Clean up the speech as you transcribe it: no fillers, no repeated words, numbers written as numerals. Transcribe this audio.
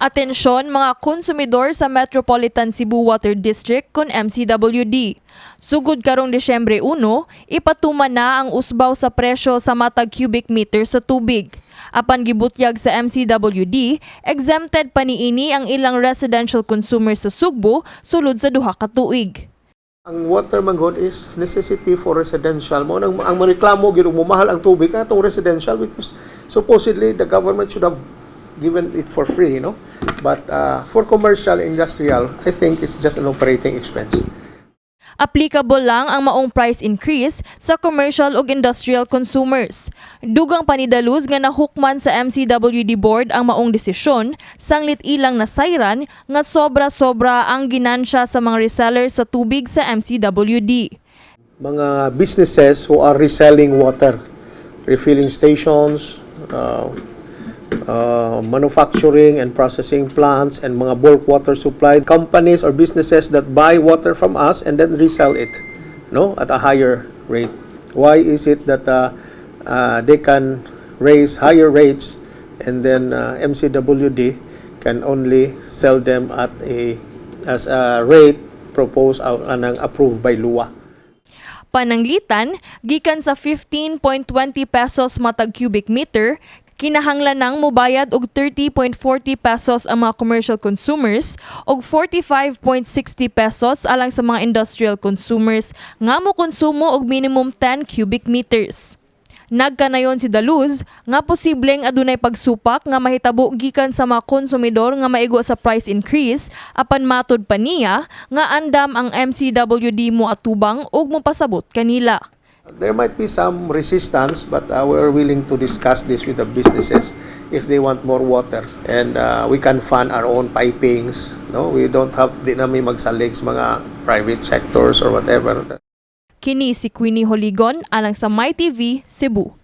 Atensyon, mga konsumidor sa Metropolitan Cebu Water District kon MCWD. Sugod karong Disyembre 1, ipatuman na ang usbaw sa presyo sa matag cubic meter sa tubig. Apan gibutyag sa MCWD, exempted pa niini ang ilang residential consumers sa Sugbo sulod sa 2 ka tuig. Ang water manghod is necessity for residential. Mao nang ang mareklamo gyud mahal ang tubig atong residential, which is supposedly the government should have given it for free. But for commercial, industrial, I think it's just an operating expense. Applicable lang ang maong price increase sa commercial ug industrial consumers. Dugang pa ni Daluz nga nahukman sa MCWD board ang maong desisyon sanglit ilang nasayran nga sobra-sobra ang ginansya sa mga resellers sa tubig sa MCWD. Mga businesses who are reselling water, refilling stations, manufacturing and processing plants, and mga bulk water supply companies or businesses that buy water from us and then resell it, no, at a higher rate. Why is it that they can raise higher rates and then MCWD can only sell them at a as a rate proposed anang approved by LWUA? Pananglitan, gikan sa 15.20 pesos matag cubic meter, kinahanglan nang mobayad og 30.40 pesos ang mga commercial consumers og 45.60 pesos alang sa mga industrial consumers nga mokonsumo og minimum 10 cubic meters. Nagkanayon si Daluz nga posibleng adunay pagsupak nga mahitabo gikan sa mga konsumidor nga maigo sa price increase, apan matud pa niya nga andam ang MCWD mo atubang ug mopasabot kanila. There might be some resistance, but we're willing to discuss this with the businesses if they want more water. And we can fund our own pipings. No, we don't have, di namin magsalig sa mga private sectors or whatever. Kini si Queenie Holigon alang sa MyTV Cebu.